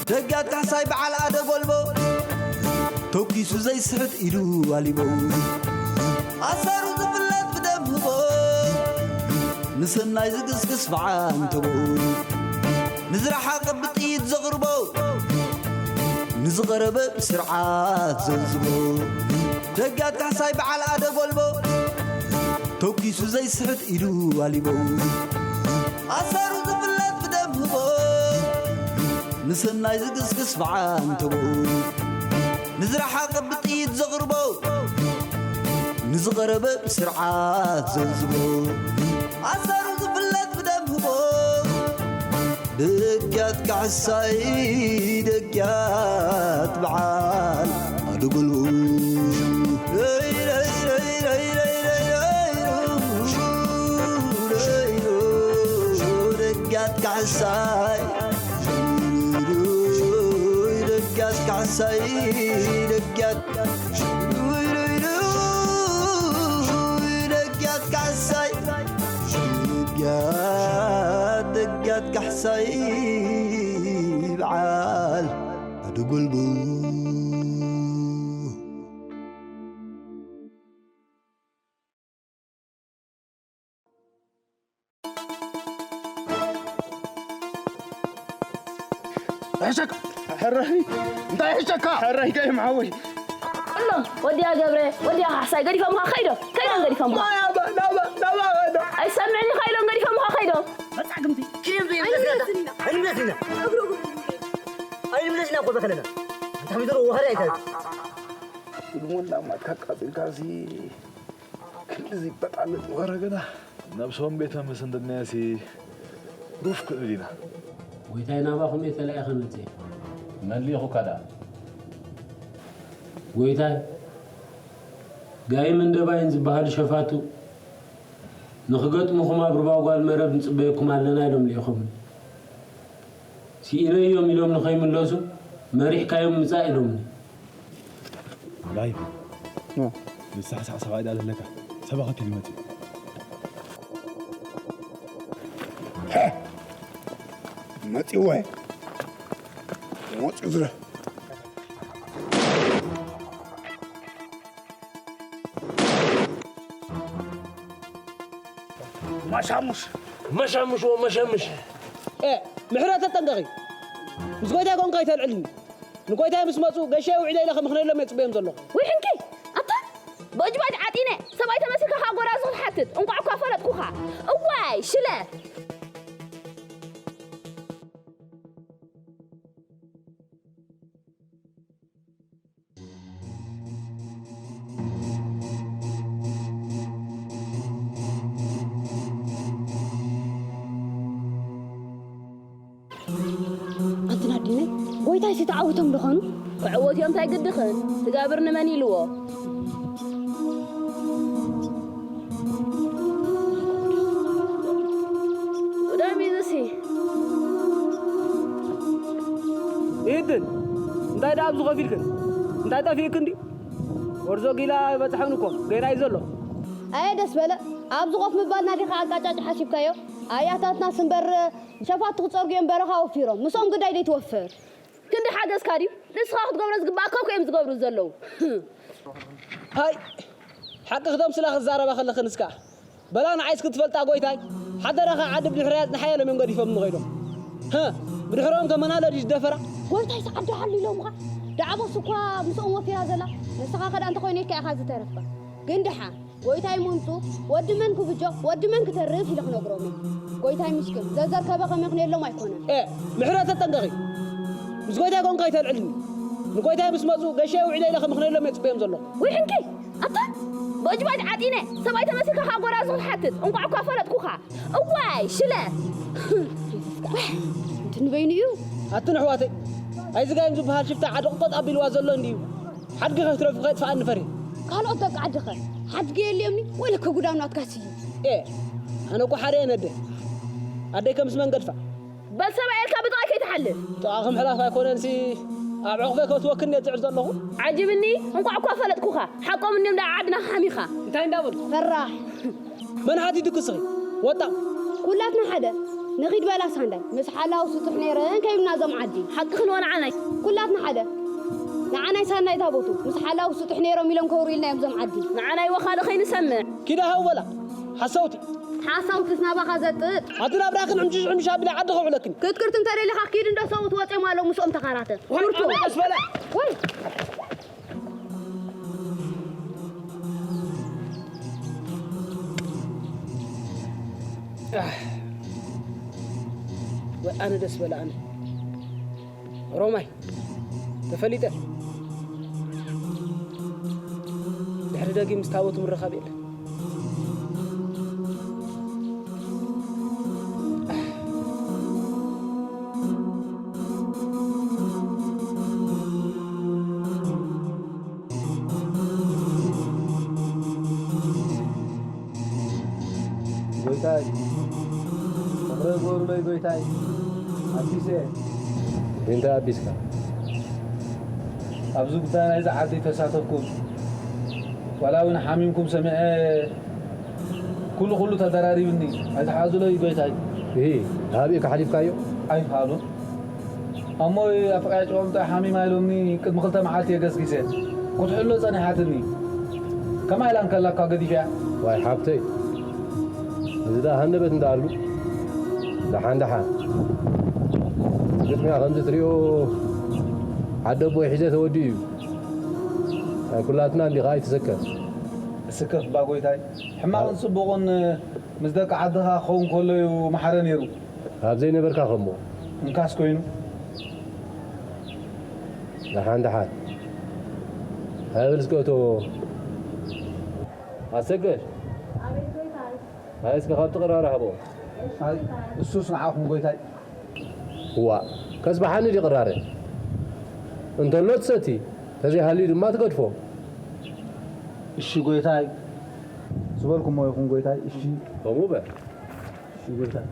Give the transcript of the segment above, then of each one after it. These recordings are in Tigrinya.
ደጋት ካሕሳይ በዓል ኣደ ጎልቦ፣ ተኪሱ ዘይስሕት ኢዱ ኣሊቦ። ኣሰሩ ዝፍለጥ ብደም ህቦ፣ ንሰናይ ዝግስግስ ብዓንተቦ። ንዝረሓቐ ብጥይት ዘቕርቦ፣ ንዝቐረበ ብስርዓት ዘዝቦ። ደጋት ካሕሳይ በዓል ኣደ ጎልቦ፣ ተኪሱ ዘይስሕት ኢዱ ኣሊቦ። ኣሰሩ ዝፍለጥ ብደም ህቦ፣ ንሰናይ ዝግስግስ ብዓንተቦ። ንዝረሓቐ ብጥይት ዘቕርቦ፣ ንዝቐረበ ብስርዓት ዘዝቦ። ኣሰሩ ዝፍለጥ ብደም ህቦ። ደጊያት ካሕሳይ፣ ደጊያት በዓል ኣደ ጎልቦ። ደጊያት ካሕሳይ፣ ደጊያት ካሕሳይ፣ ደጊያት ደጊያት ካሕሳይ፣ ደጊያት፣ ደጊያት ካሕሳይ በዓል ኣደ ጎልቦ። ሕሸካ! ሕራይ! እንታይ ሕሸካ? ሕራይ ከይም ሓወይ! ኣሎ፣ ወዲያ ገብረ፣ ወዲያ ካሕሳይ፣ ገዲፎምኻ ከይዶም፣ ከይዶም ገዲፎምኻ። ናባ፣ ናባ፣ ናባ፣ ናባ። ኣይሰምዕን ኢኻ ኢሎም ገዲፎምኻ ከይዶም። መጻግምቲ፣ ኪም ዘይምለስና። ኣይምለስን ኢና። ኣይምለስን ኢና። እግሩ፣ እግሩ፣ እግሩ። ኣይምለስና እኮ በከለና። ኣንታ ሚደሮ ወኸሪ ኣይታ። ጉድሞን ዳማት ካቃጺልካሲ ክንድዚ በጣም ወረገዳ። ነብሶም ቤተ ምስ እንድናያሲ ሩፍ ክእሊና። ጎይታይ ናባኹም እየ ተላኢኸ መጽየ። መን ልኢኹካ ደኣ? ጎይታይ፣ ጋይም እንደባይን ዝበሃሉ ሸፋቱ ንኽገጥሙኹም ኣብ ሩባ ጓል መረብ ንጽበየኩም ኣለና ኢሎም ልኢኹም። ስኢነዮም ኢሎም ንኸይምለሱ መሪሕካዮም ምጻእ ኢሎምኒ። ናይ እ። ንሳሕሳሕ ሰብኣይ ደኣ ዘለካ ሰባኸት ይመጽእ። መጺወ። መጺ ዝረ። መሻሙሽ። መሻሙሽ ወ መሻምሽ። ኤ፣ ምሕረት ተጠንቀቒ። ምስ ጎይታይ ኮንካ ኣይተልዕልኒ። ንጎይታይ ምስ መጹ ገሸ ውዒለ ኢለ ከምኽነሎም እየ ጽበዮም ዘለኹ። ወይ ሕንቂ፣ ኣታ በጅባጅ ዓጢነ፣ ሰብኣይ ተመሲልካ ከኣ ጎራዙ ክትሓትት፣ እንቋዕ እኳ ፈለጥኩኻ። እዋይ፣ ሽለ። ኣንትን ኣዲነይ፣ ጎይታይሲ ተዓዊቶም ዶ ኾኑ? ክዕወት እዮም፣ እንታይ ግድኽን? ትገብር ንመን ኢልዎ? ጉዳይ ሚዝሲ። ይህድን፣ እንታይ ደኣ ኣብዚ ኮፍ ኢልክን? እንታይ ጠፊእክን ድዩ? ወርዞ ጊላ ኣይበጽሐን እኮ፣ ገና እዩ ዘሎ። ኣየ ደስ በለ፣ ኣብዚ ኮፍ ምባልና ዲኻ ኣቃጫጭ ሓሲብካዮ? ኣያታትናስ እምበር ሸፋቱ ክጸርጉ እዮም በረኻ ወፊሮም። ምስኦም ግዳይ ደይትወፍር። ክንዲ ሓገዝካ ድዩ? ንስኻ ክትገብሮ ዝግባእካ እኮ እዮም ዝገብሩ ዘለዉ። ሃይ፣ ሓቂ ክተምስላ ክዛረባ ከለኽንስ ከኣ። በላ ንዓይስ ክትፈልጣ ጎይታይ፣ ሓደራኻ ዓዲ ብድሕርያ ንሓያሎም እዮም ገዲፎም ንኸይዶም። ሃ፣ ብድሕሮም ከመና ለዲ ዝደፈራ? ጎይታይስ ዓዲ ሓሉ ኢሎምኻ። ዳዕቦስ እኳ ምስኦም ወፊራ ዘላ፣ ንስኻ ከዳ እንተኾይኑ ኢልካ ኢኻ ዝተረፍካ። ግን ድሓ፣ ጎይታይ ምምጹ፣ ወዲ መን ክብጆ፣ ወዲ መን ክተርፍ ኢለ ክነግሮም እየ። ጎይታይ ምስኪን፣ ዘዘርከበ ከመኽንየሎም ኣይኮነን። ኤ፣ ምሕረት ተጠንቀቒ። ምስ ጎይታይ ኮንካ ኣይተልዕልኒ። ንጎይታይ ምስ መጹ፣ ገሸ ውዒለ ኢለ ከመኽንየሎም እየ ጽበዮም ዘለኹ። ወይ ሕንቂ፣ ኣታ፣ በጅባጅ ዓጢነ፣ ሰብኣይ ተመሲልካ ከኣ ጎራዙ ክትሓትት፣ እንቋዕ እኳ ፈለጥኩኻ። እዋይ፣ ሽለ። ዋሕ፣ እንትን በይኑ እዩ። ኣትን ኣሕዋተይ፣ ኣይዝጋይም ዝበሃል ሽፍታ ዓዲ ቁጠጥ ኣቢልዋ ዘሎ እንድዩ። ሓድጊ ከይትረፉ ከይጥፍኣኒ ፈርየ። ካልኦት ደቂ ዓድኸ? ሓድጊ የልዮምኒ፣ ወለ ከጉዳም ናትካስ እዩ። ኤ፣ ኣነ እኮ ሓደ እየ ነደ። ኣደይ ከምስ መን ገድፋ? በል ሰብኣይ ኢልካ ብጥቓይ ከይትሓልፍ። ጥቓኺ ምሕላፍ ኣይኮነንሲ፣ ኣብ ዕቑፈይ ከእትወክን እየ ዝጽዕር ዘለኹ። ዓጂብኒ፣ እንቋዕ እኳ ፈለጥኩኻ። ሓቆም እንድዮም ደኣ ዓድና ሓሚኻ። እንታይ እንዳበሉ? ፈራሕ። መን ሓቲቱኪ እስኺ? ወጣ። ኩላትና ሓደ። ንኺድ በላ ሳንዳይ፣ ምስ ሓላው ስጡሕ ነይረ እንከይብሉና እዞም ዓዲ። ሓቅኽን ወ ንዓናይ። ኩላትና ሓደ። ንዓናይ ሳንዳይ ታቦቱ፣ ምስ ሓላው ስጡሕ ነይሮም ኢሎም ከውሩ ኢልና እዮም እዞም ዓዲ። ንዓናይ ወኻሊ ከይንሰምዕ። ኪዳ ሃው በላ፣ ሓሳውቲ። ሓሳውትስ ናባኻ ዘጥጥ። ኣቲ ናብራኽን ዕምሽሽ ዕምሽ ኣቢለ ዓዲ ከውዕለክን። ክትክርት እንተደሊኻ ኪድ እንዶ ሰብኡት ወፅዮም ኣለዉ ምስኦም ተኻራተ። ኩርቱ። ቀስ በላ። ወይ። ወይ ኣነ ደስ በለ ኣነ። ሮማይ፣ ተፈሊጠ። ድሕሪ ደጊም ምስ ታቦት ምርኻብ የለን። ጎይታይ፣ ፍቕሪ ግበሩለይ ጎይታይ፣ ኣቢሰ። እንታይ ኣቢስካ? ኣብዚ ጉዳይ ናይዚ ዓዲ ተሳተፍኩም፣ ዋላ እውን ሓሚምኩም ሰሚዐ፣ ኩሉ ኩሉ ተደራሪብኒ፣ ኣይትሓዙለይ ጎይታይ። እሂ፣ ሃቢእካ ሓሊፍካዮ? ኣይፋሉን። ኣሞ ኣፍቃይ ጨወምጣ ሓሚማ ኢሎምኒ ቅድሚ ክልተ መዓልቲ እየ ገስጊሰ። ክትሕሎ ጸኒሓትኒ። ከማይ ኢላ እንከላ እኳ ገዲፈያ። ዋይ ሓብተይ፣ እዚ ደኣ ሃንደበት እንዳ ኣሉ። ደሓን ደሓን። ግጥሚያ ከምዚ ትሪኦ ዓደ ኣቦይ ሒዘ ተወዲኡ እዩ። ናይ ኩላትና እንዲኻ ኣይትሰከፍ። እስከፍ እባ ጎይታይ። ሕማቕን ጽቡቕን ምስ ደቂ ዓድኻ ክኸውን ከሎ እዩ መሓረ ነይሩ። ኣብ ዘይነበርካ ከምኡ። እንካስ ኮይኑ። ደሓን ደሓን። ሃብል እስከ እቶ ኣሰገድ። ኣቤት ጎይታይ። ኣይ እስከ ካብቲ ቅራር ሃቦ። ኣይ፣ እሱስ ንዓኹም ጎይታይ። እዋ፣ ከስብሓኒ ድዩ ቅራረ? እንተሎ ትሰቲ፣ ተዘይሃልዩ ድማ ትገድፎ። እሺ ጎይታይ። ዝበልኩሞ ይኹን ጎይታይ። እሺ። ከምኡ በል። እሺ ጎይታይ።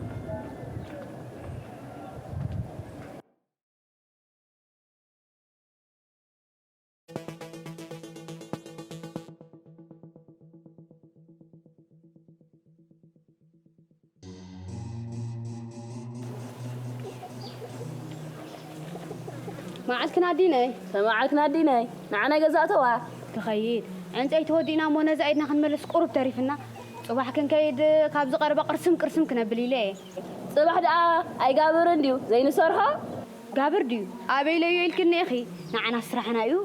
መዓልክን ኣዲነይ። ሰማዓልክን ኣዲነይ። ንዓናይ ገዛ እተዋ። ትኸይድ። ዕንፀይቲ ወዲእና እሞ ነዛ ኢድና ክንመልስ ቁሩብ ተሪፍና። ጽባሕ ክንከይድ ካብዚ ቀረባ ቅርስም ቅርስም ክነብል ኢለ እየ። ጽባሕ ደኣ ኣይጋብርን ድዩ ዘይንሰርሖ? ጋብር ድዩ? ኣበይ ኢለዮ ኢልክኒ ኢኺ? ንዓና ስራሕና እዩ።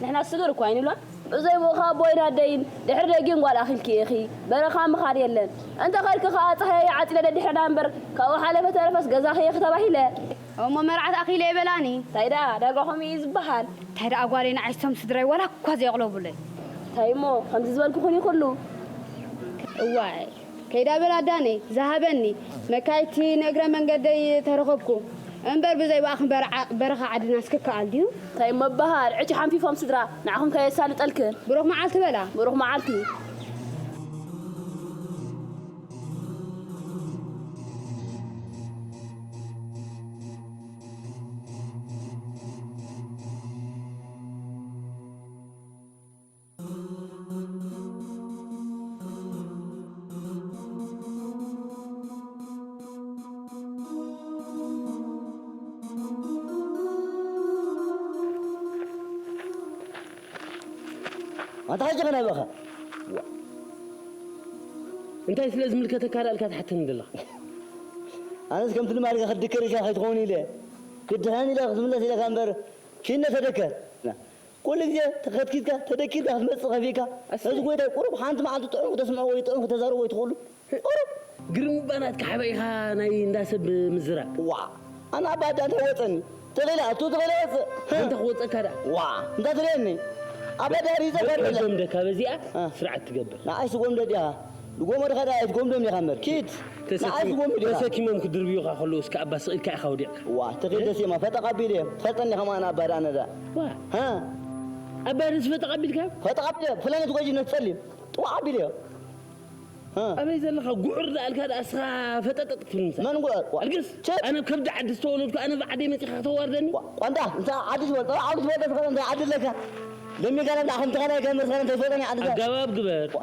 ንሕና ስግር እኳ ኣይንብሎን። ብዘይ ብኡኻ ኣቦይን ኣደይን ድሕሪ ደጊም ጓል ኣኺልኪ ኢኺ። በረኻ ምኻድ የለን። እንተ ኸድኪ ኸኣ ጸሃየ ዓጺለ ደድሕረና እምበር፣ ካብኡ ሓለፈ ተረፈስ ገዛኺ ኢኺ ተባሂለ። እሞ መርዓት ኣኺለ ይበላኒ። እንታይ ደኣ፣ ዳጋ ኸምኡ እዩ ዝበሃል። እንታይ ደኣ ጓለይ፣ ንዓይ ስቶም ስድራይ ዋላ እኳ ዘየቕለቡለይ። እንታይ እሞ፣ ከምዚ ዝበልኩ ኹኒ ኩሉ። እዋይ። ከይዳ በል ኣዳነይ፣ ዝሃበኒ መካይድቲ ንእግረ መንገደይ ተረኸብኩ እምበር፣ ብዘይ ብኣኽን በረዓ-፣ በረኻ ዓድናስ ክከኣል ድዩ? እንታይ እሞ በሃል፣ ዕጭ ሓንፊፎም ስድራ፣ ንዓኹም ከየሳልጠልክን። ብሩኽ መዓልቲ በላ። ብሩኽ መዓልቲ። ኣንታ ሓጂ ኸናበኻ? እንታይ ስለ ዝምልከተካ ደኣ ኢልካ ትሓተኒ ዘለኻ? ኣነስ ከምቲ ልማድካ ክትድከር ኢልካ ከይትኸውን ኢለ፣ ክድሕን ኢለ ክትምለስ ኢለካ እምበር፣ ኪነ ተደከር። ኩሉ ግዜ ተኸትኪትካ፣ ተደኪርካ ክትመጽእ ከፊእካ። ኣሰይ። ነዚ ጎይታይ ቁሩብ ሓንቲ መዓልቲ ጥዑም ክተስምዖ ወይ ጥዑም ክተዛርቦ ወይ ትኽእሉ። ቁሩብ። ግርም እባ ናትካ ሓበኢኻ ናይ እንዳ ሰብ ምዝራብ። ዋ፣ ኣነ ኣባ ኣዳ እንታይ ወጸኒ? ተኺላ፣ እቱ ተኺላ ወጽእ። ኣንተ ክወጸካ ደኣ። ዋ፣ እንታይ ትርእየኒ? ኣባ ኣዳ ሪጸ ጓል በላ። ገምደካ በዚኣ እ። ስርዓት ትገብር። ንዓይ ስጎምደ ዲኻ? ድጎሞ ድኻ ደኣ ኣይትጎምዶም ዲኻ እምበር። ኪድ። ንዓይ ተሰኪሞ-፣ ስጎምደ ዲኻ? ተሰኪሞም ክድርብዩኻ ከለዉ እስከ ኣባ ስቕ ኢልካ ኢኻ ወዲቕካ። ዋ፣ ተኺል ደሴማ፣ ፈጠቕ ኣቢለ እየ። ትፈልጠኒ ከማን ኣባ ደኣ ነዳ። ዋ። ሃ? ኣባ ደስ ፈጠቕ ኣቢልካ? ፈጠቕ ኣቢለ፣ ፕላኔት ጎጂ ነቲ ጸሊም። ጥዋዕ ኣቢለ እየ። ሃ? ኣበይ ዘለኻ ጉዕር ደኣ ኣልካ ደኣ እስኻ ፈጠጠጥ ትብል ምሳሌ። መን ጉዕር? ዋ። ኣልግስ። ቸ-፣ ኣነ ከብዲ ዓዲ ዝተወለድኩ ኣነ ብዓደይ መጺኻ ከተዋርደኒ? ዋ፣ ቋንዳ፣ እንታ ዓዲ ትበልጥ፣ ዓዲ ትበልጥ፣ እንታይ ዓዲ ኣለካ? ለሚካ ነብላ፣ ከምቲ ካልኣይ ጋመ፣ እንታይ ፈጠኒ ዓዲ ዛ-፣ ኣጋባብ ግበር። ዋ።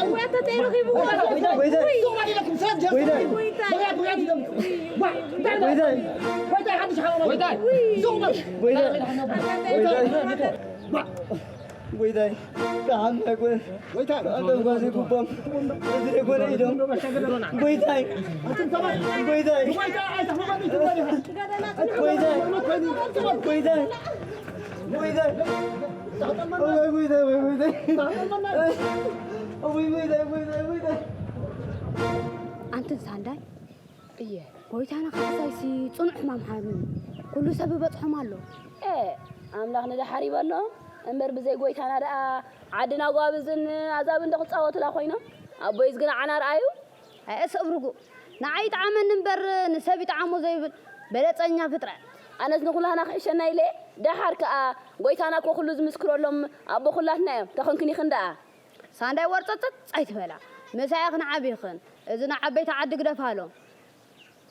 ወይ ኣታ እንታይ ረኺብዎ? ጎይታይ፣ ጎይታይ። ጎይታይ። ጎይታይ። ጎይታይ። ጎይታይ። ጎይታይ። ጎይታይ። ጎይታይ። ጎይታይ። ጎይታይ። ጎይታይ። ከዓም ኣይኮነን። ጎይታይ። ከዓም ኣይኮነን። ጉቦም። እዚ ደይኮነ ኢዶም። ጎይታይ። ጎይታይ። ጎይታይ። ጎይታይ። ጎይታይ። ወይ ጎይታይ፣ ወይ ጎይታይ። ወይ ጎይታይ፣ ጎይታይ፣ ጎይታይ። ኣንቲ ሳንዳይ፣ እየ። ጎይታና ካሕሳይሲ ጽኑዕ ሕማም ሓሚሙ። ኩሉ ሰብ ይበጽሖም ኣሎ። ኤ፣ ኣምላኽ ንደሓር ይበሎ። እምበር ብዘይ ጎይታና ደኣ ዓድና ጓብዝን ኣዛብን ዶ ክጻወቱላ ኮይኖም? ኣቦይስ ግን ዓና ረኣዩ። ኣየ ሰብ ርጉእ፣ ንዓይ ይጥዓመኒ እምበር ንሰብ ይጥዓሞ ዘይብል በለጸኛ ፍጥረት። ኣነስ ንኹላህና ክሕሸና ኢለ፣ ደሓር ከኣ ጎይታና እኮ ኩሉ ዝምስክረሎም ኣቦ ኩላትና እዮም። ተኾንክን ኢኽን ደኣ። ሳንዳይ ወርጸጸጽ ኣይትበላ። ምሳይ ክንዓብ ኢኽን። እዚ ንዓበይቲ ዓዲ ግደፋሎም።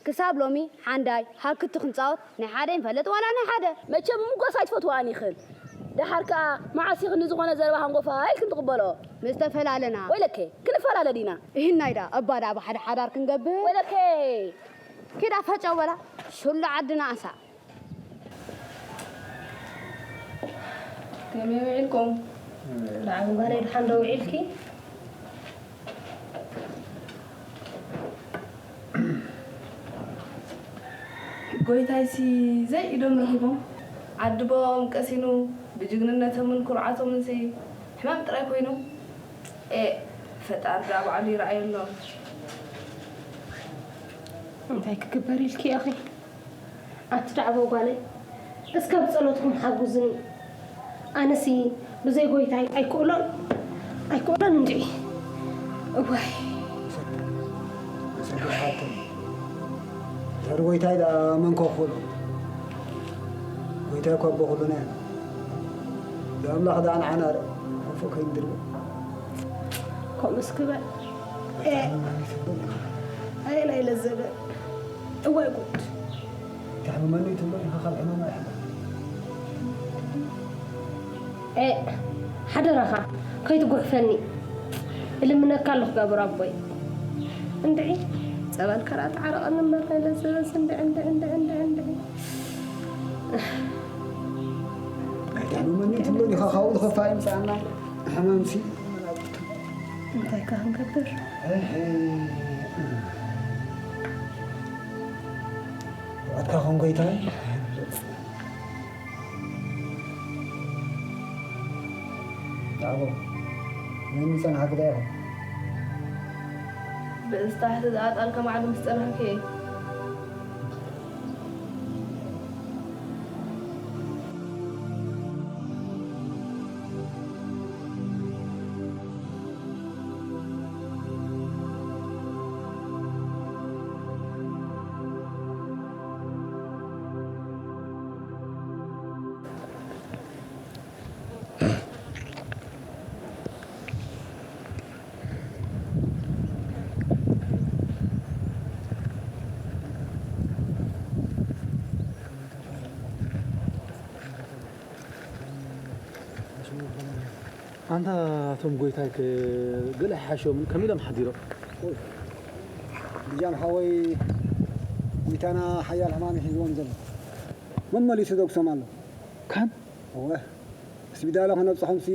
ክሳብ ሎሚ ሓንዳይ ሃክቲ ክንጻወት ናይ ሓደ ይንፈልጥ ዋላ ናይ ሓደ። መቸም ምጎስ ኣይትፈትዋን ኢኽን። ደሓር ከኣ መዓስ ኢኽን ንዝኾነ ዘረባ ሃንጎፋ ኢልክን ትቕበልኦ? ምስ ተፈላለና። ወይለከ፣ ክንፈላለ ዲና? ይህናይ ዳ፣ እባ ዳ ብሓደ ሓዳር ክንገብር? ወይለከ! ኪዳ ፈጨው በላ፣ ሽሉ ዓድና ኣሳ። ከመይ ውዒልኩም? ደሓን ጓለይ፣ ደሓን ዶ ውዒልኪ? ጎይታይሲ ዘይኢዶም ረኺቦም፣ ዓድቦም ቀሲኑ፣ ብጅግንነቶምን ኩርዓቶምንሲ ሕማም ጥራይ ኮይኖም። ኤ፣ ፈጣሪ ደኣ ባዕሉ ይረኣየሎም። እንታይ ክግበር ኢልኪ ኢኺ? ኣቲ ዳዕቦ ጓለይ፣ እስከ ብጸሎትኩም ሓጉዝኒ። ኣነሲ ብዘይ ጎይታይ ኣይክእሎን፣ ኣይክእሎን እንድዒ። እዋይ። ሰዱ ሓቶም። ድሕሪ ጎይታይ ደኣ መን ከኽእሎ? ጎይታይ እኳ ኣቦ ኩሉና ኢና። ብኣምላኽ ደኣ ንዓና ርእ፣ ክፉእ ከይንድርበ። ከምኡስ ክበል። ኤ፣ ኣየናይ ለዘበ? እዋይ ጉድ። ተሕምመኒ ትብሎ ኢኻ፣ ካብ ሕማም ኣይሕመን። ኤ፣ ሓደራኻ፣ ከይትጉሕፈኒ። እልምነካ ኣለኹ ጋብር ኣቦይ። እንድዒ፣ ጸበል ከራ ተዓረቐኒ እምበር ናይ ለዘበስ እንድዒ፣ እንድዒ፣ እንድዒ፣ እንድዒ፣ እንድዒ። ኣይትሕምመኒ ትብሎ ዲኻ? ካብኡ ዝኸፍኣ ይምጽኣና። ሕማምሲ እንታይ ከ ክንገብር? እህ። ኣትካ ኾን ጎይታይ? ኣቦ፣ መን ይጸንሓ ግዳ ይኹን? ብእስታሕቲ ዝኣጣልካ ማዕዶ ምስ ጸናሕኪ። ኣንታ እቶም ጎይታይ ከ ገለ ኣይሓሾምን? ከመይ ኢሎም ሓዲሮም? ኦይ፣ ብጃም ሓወይ፣ ጎይታና ሓያል ሕማም እዩ ሒዝዎም ዘሎ። መመሊሱ ይደግሶም ኣሎ። ካን? እወ፣ ስፒዳሎ ከነብጽሖምሲ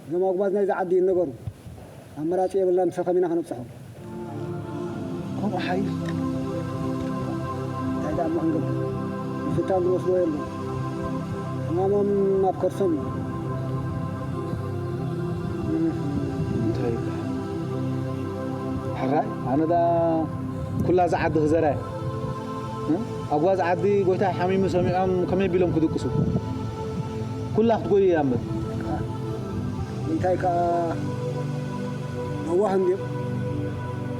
እዞም ኣጉባዝ ናይዚ ዓዲ ይነገሩ። ኣመራጺ የብልናን፣ ንሰኸም ኢና ከነብጽሖም። ከምኡ ሓይል? እንታይ ደኣ እሞ ክንገብር? ምፍታን ዝወስድዎ የለን። ሕማሞም ኣብ ከርሶም እዩ። እንታይ ይበሃል? ሕራይ፣ ኣነ ደኣ ኩላ እዛ ዓዲ ክዘራ እየ። እ? ኣጓዝ ዓዲ ጎይታ ሓሚሙ ሰሚዖም ከመይ ቢሎም ክድቅሱ? ኩላ ክትጎይ እያ እምበር። እንታይ ከኣ ለዋህ እንድዮም።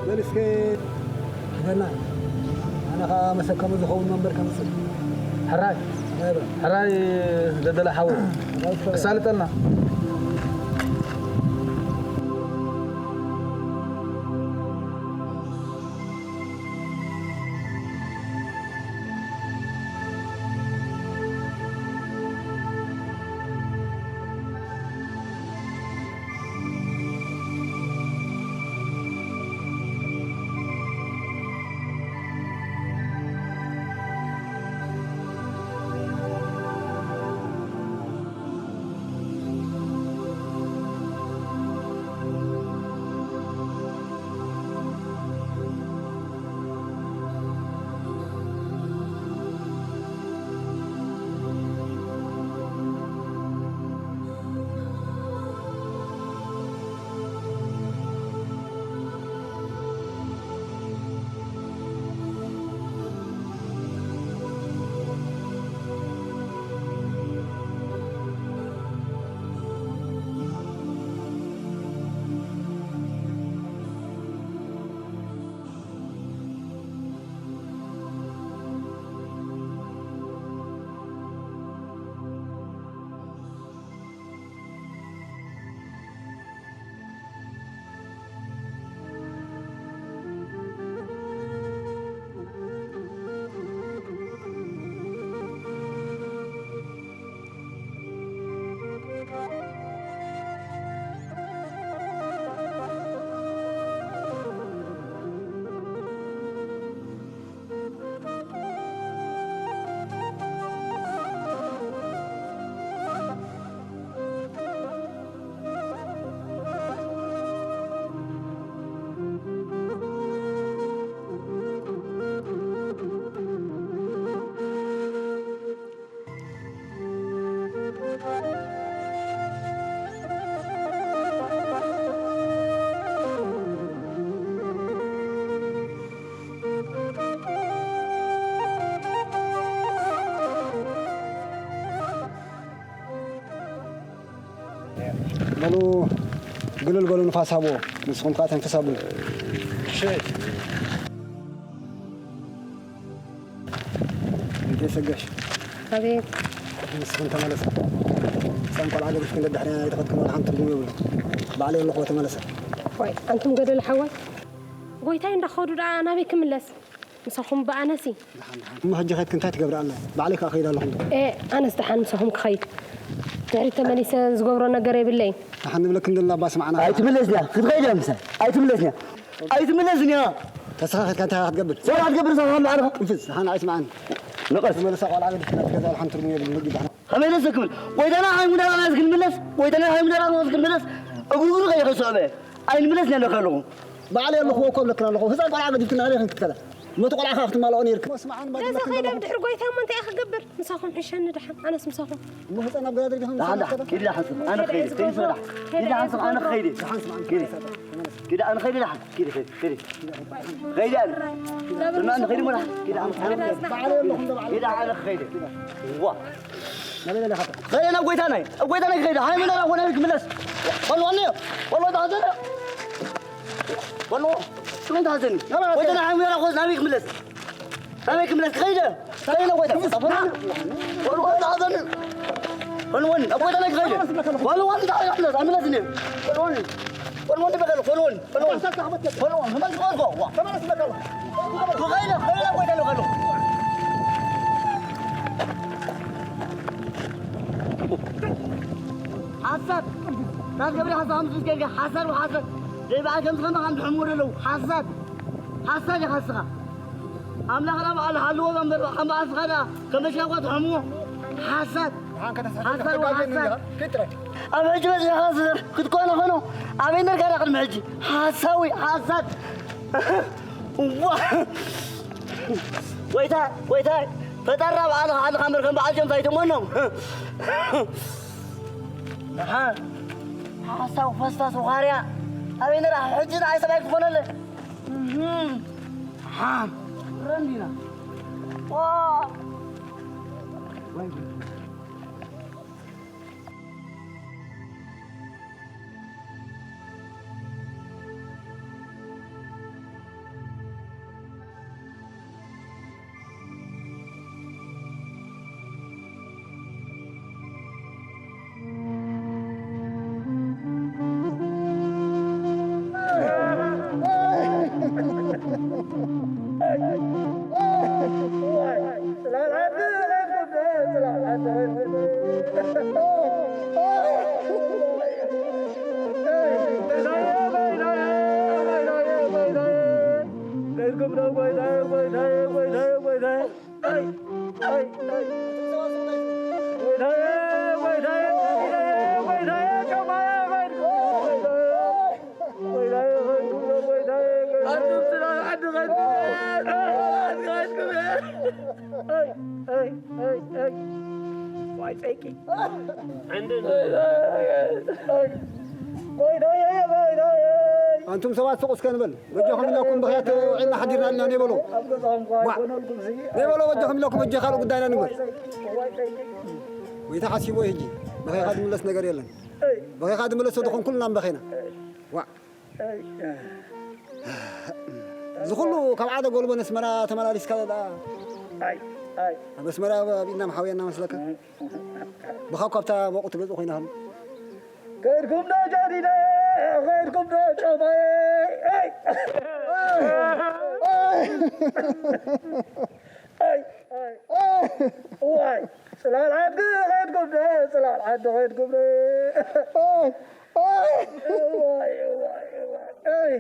በል እስከ ሕደና። ኣነ ከኣ መሰከሚ ዝኸውን መንበር ከምጽእ። ሕራይ፣ ናይ በል። ሕራይ ደደለ ሓወይ። ሕራይ እስከ በል። ኣሳልጠልና። በሉ፣ ግልል በሉ፣ ንፋስ ሃብዎ። ንስኹም ከኣ ተንፍስ ኣብሉ። እሺ። እንዴ ሰገሽ። ኣቤት። ንስኽን ተመለስ። ህፃን ቆልዓ ገዲፍክን ደድሕሪና ኣይተኸድክን፣ ወላ ሓንቲ ትርጉም የብሉ። ባዕለይ ኣለኹ፣ ተመለሰ። ወይ፣ ኣንቱም ገደል ሓወይ። ጎይታይ እንዳኸዱ ደኣ ናበይ ክምለስ? ምሳኹም ብኣነሲ። እሞ ሕጂ ኸድክ እንታይ ትገብር ኣላ? ባዕለይ ከኣ ከይድ ኣለኹ። ኤ፣ ኣነስ ደሓን ምሳኹም ክኸይድ። ድሕሪት ተመሊሰ ዝገብሮ ነገር የብለይን። ደሓን ንብለክ እንደልና እባ ስምዓና። ኣይትምለስንያ፣ ክትኸይድ እያ ምሳይ። ኣይትምለስንያ። ኣይትምለስንያ። ተስተኻኺልካ እንታይ ክትገብር? ሰው ክትገብር ሰው ኣሎ ዓርኻ። እንፍስ፣ ደሓን ኣይስምዓን። ንቐስ። ተመለሳ ቆልዓ ገዲፍና ትገዛ ሓንቲ ትርጉም የብሉ፣ ንግዲ ደሓን። ከመይ ደስ ክብል? ጎይታና ሓይሙና ራእና ክንምለስ፣ ጎይታና ሓይሙና ራእና ክንምለስ፣ እግሩ እግሩ ከይኸሰበ። ኣይንምለስ ነለ ከለኹ። ባዕለይ ኣለኹ እኮ ብለክና ኣለኹ። ህፃን ቆልዓ ገዲፍክና ኣበይ ክንክትከዳ? መቶ ቆልዓ ከኣ ክትማልኦ ነይርክ። ስምዓን ባድመ ደሰ ክንደለኹ። ከይደ ድሕሪ ጎይታ እሞ እንታይ እየ ክገብር? ምሳኹም ሕሸኒ ደሓን፣ ኣነስ ምሳኹም። እሞ ህፃን ኣብ ገዛ ደርቢኻ ደሓን፣ ደሓን፣ ምሳኻ ኪድ ደሓን ስም፣ ኣነ ኸይደ፣ ኪድ ስም ደሓን። ኪድ ደሓን ስም፣ ኣነ ኸይደ። ደሓን ስም፣ ኪድ። ኪድ፣ ኣነ ኸይደ ደሓን፣ ኪድ፣ ኪድ፣ ኪድ። ኸይደ ኣነ። ስምዕ፣ ንኸይደ እሞ ደሓን። ኪድ፣ ኣነ ኸይደ። ባዕለይ ኣለኹ፣ እንደ ባዕለይ። ኪድ፣ ኣነ ኸይደ። ዋ። ናበይ ደለኻ? ኸይደ ናብ ጎይታናይ፣ ኣብ ጎይታናይ ኸይደ። ሃይምኖት ኣኾና ክምለስ። ወሎ፣ ወሎ፣ ወሎ፣ ተሓዘነ። ወሎ፣ ስምን ተሓዘኒ። ናበይ? ጎይታና ሃይምኖት ኣኾስ ናበይ ክምለስ? ናበይ ክምለስ? ኸይደ። ኸይደ ናብ ጎይታ። ወሎ፣ ወሎ፣ ተሓዘኒ። ወሎ፣ ወሎ፣ ኣብ ጎይታናይ ኸይደ። ወሎ፣ ወሎ፣ ተሓዘኒ። ክምለስ፣ ኣይምለስን እየ። ወሎ፣ ወሎ። ወሎ፣ ወሎ፣ በቀል፣ ወሎ፣ ወሎ። ሓሳብ። ናት ገብሪ ሓሳብ ምስ ገርጋ ሓሳድ ወሓሳድ ዘይበዓል ከም ዝኸማ ከም ዝሕምዎ ዘለዉ ሓሳድ ሓሳድ ኢኻ ንስኻ። ኣምላኽ ናብ በዓል ሃልዎ እምበር ከም በዓል ስኻ ደኣ ከም በሽካ እኳ ትሕምዎ ሓሳድ ሓሳድ ወሓሳድ። ኣብ ሕጂ በጺሕካ ክትኮነ ኾኖ ኣበይ ነርካ ደኣ ቅድሚ ሕጂ ሓሳዊ ሓሳድ። ዋ! ጎይታ ጎይታይ ፈጣራ በዓልኻ ኣለኻ እምበር ከም በዓል ጀምስ ኣይትመኖም። ሓሳው ፈስታስ ውኻርያ ኣበይ ነራ ሕጂ ንዓይ ሰብኣይ ክኾነለ። ረንዲና ኣንቱም ሰባት ስቕ እስከ ንበል። በጃኹም ኢለኩም ብኽያት ውዒልና ሓዲርና ኣለና ነይበሎ። ዋ! ነይበሎ በጃኹም ኢለኩም በጃ ካልእ ጉዳይና ንግበር። ጎይታ ሓሲቦ እዩ ሕጂ። ብኸይኻ ዝምለስ ነገር የለን። ብኸይኻ ዝምለስ ተኾን ኩልና ንበኸይና። ዋ! እዚ ኩሉ ካብ ዓደ ጎልቦ ነስመራ ተመላሊስካ ደኣ። ኣብ ኣስመራ ኣብ ኢድና ምሓውየና መስለካ? ብኻብ ካብታ ወቕቲ ገዝኡ ኮይና ከም ከድኩም ዶ ጃዲደ፣ ከድኩም ዶ ጨባየ። ዋይ፣ ጽላል ዓዲ ከድኩም ዶ፣ ጽላል ዓዲ ከድኩም ዶ። ዋይ፣ ዋይ፣ ዋይ፣ ዋይ።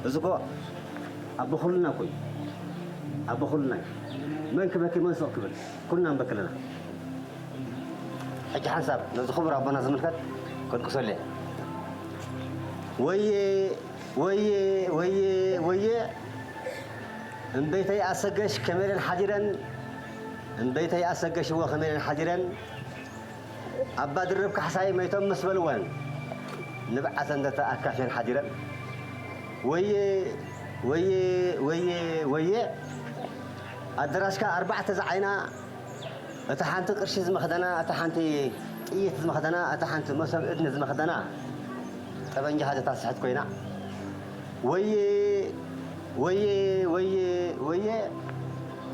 እዚ እኮ ኣቦ ኩልና እኮ እዩ። ኣቦ ኩልና እዩ። መን ክበኪ፣ መን ስቕ ክብል? ኩልና ንበኪ ኣለና። ሕጂ ሓንሳብ ነዚ ክቡር ኣቦና ዝምልከት ከድቅሰሉ እየ። ወየ፣ ወየ፣ ወየ፣ ወየ፣ እምበይተይ ኣሰገሽ ከመይለን ሓዲረን፣ እምበይተይ ኣሰገሽዎ ከመይለን ሓዲረን፣ ኣባ ድርብ ካሕሳይ መይቶም ምስ በልወን፣ ንብዓተን ደተ ኣካፍየን ሓዲረን። ወየ፣ ወየ፣ ወየ፣ ወየ፣ ኣደራሽካ ኣርባዕተ ዝዓይና፣ እታ ሓንቲ ቅርሺ ዝመኽደና፣ እታ ሓንቲ ጥይት ዝመኽደና፣ እታ ሓንቲ መሶብ እድኒ ዝመኽደና፣ ጠበንጃኻ ዘታስሕት ኮይና፣ ወየ፣ ወየ፣ ወየ፣ ወየ፣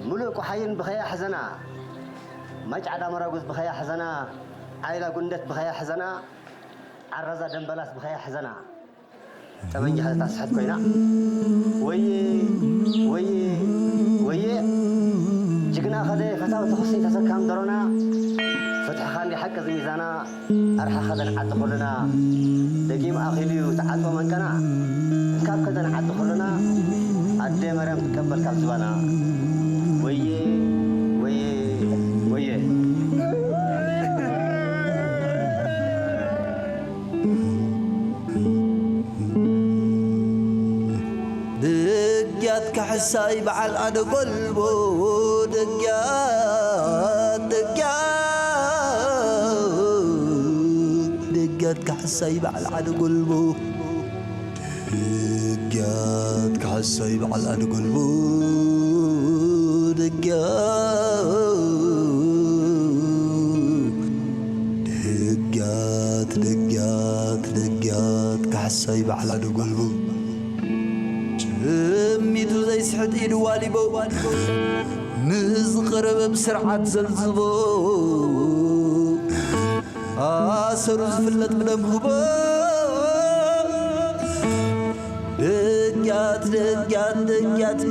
ምሉእ ቆሓይን ብኸያ ሕዘና፣ ማይ ጫዕዳ መራጉዝ ብኸያ ሕዘና፣ ዓይላ ጉንደት ብኸያ ሕዘና፣ ዓራዛ ደምበላስ ብኸያ ሕዘና። ጠበንጃ ታስሕት ኮይና፣ ወየ፣ ወየ፣ ወየ፣ ጅግና ኸደ ፈታው ተኹሲ ተሰካም ደሮና፣ ፍትሕኻ እንዲ ሓቂ ዝሚዛና፣ ኣርሓ ኸደን ዓዲ ኹልና፣ ደጊም ኣኺሉ እዩ ተዓጽወ መንቀና፣ እንካብ ከደን ዓዲ ኹልና፣ ኣደ መርያም ትቀበል ካብ ዝባና። ወየ፣ ወየ፣ ወየ። ደግያት ካሕሳይ በዓል ኣደ ጎልቦ፣ ደግያት፣ ደግያት፣ ደግያት ካሕሳይ በዓል ኣደ ጎልቦ፣ ደግያት ካሕሳይ በዓል ኣደ ጎልቦ፣ ደግያት፣ ደግያት፣ ደግያት፣ ደግያት ካሕሳይ በዓል ኣደ ጎልቦ። ጭሚቱ ዘይስሕት ኢዱ ዋሊቦ፣ ንዝቐረበ ብስርዓት ዘልዝቦ፣ ኣሰሩ ዝፍለጥ ብደም ህቦ። ደጃት፣ ደጃት፣ ደጃት፣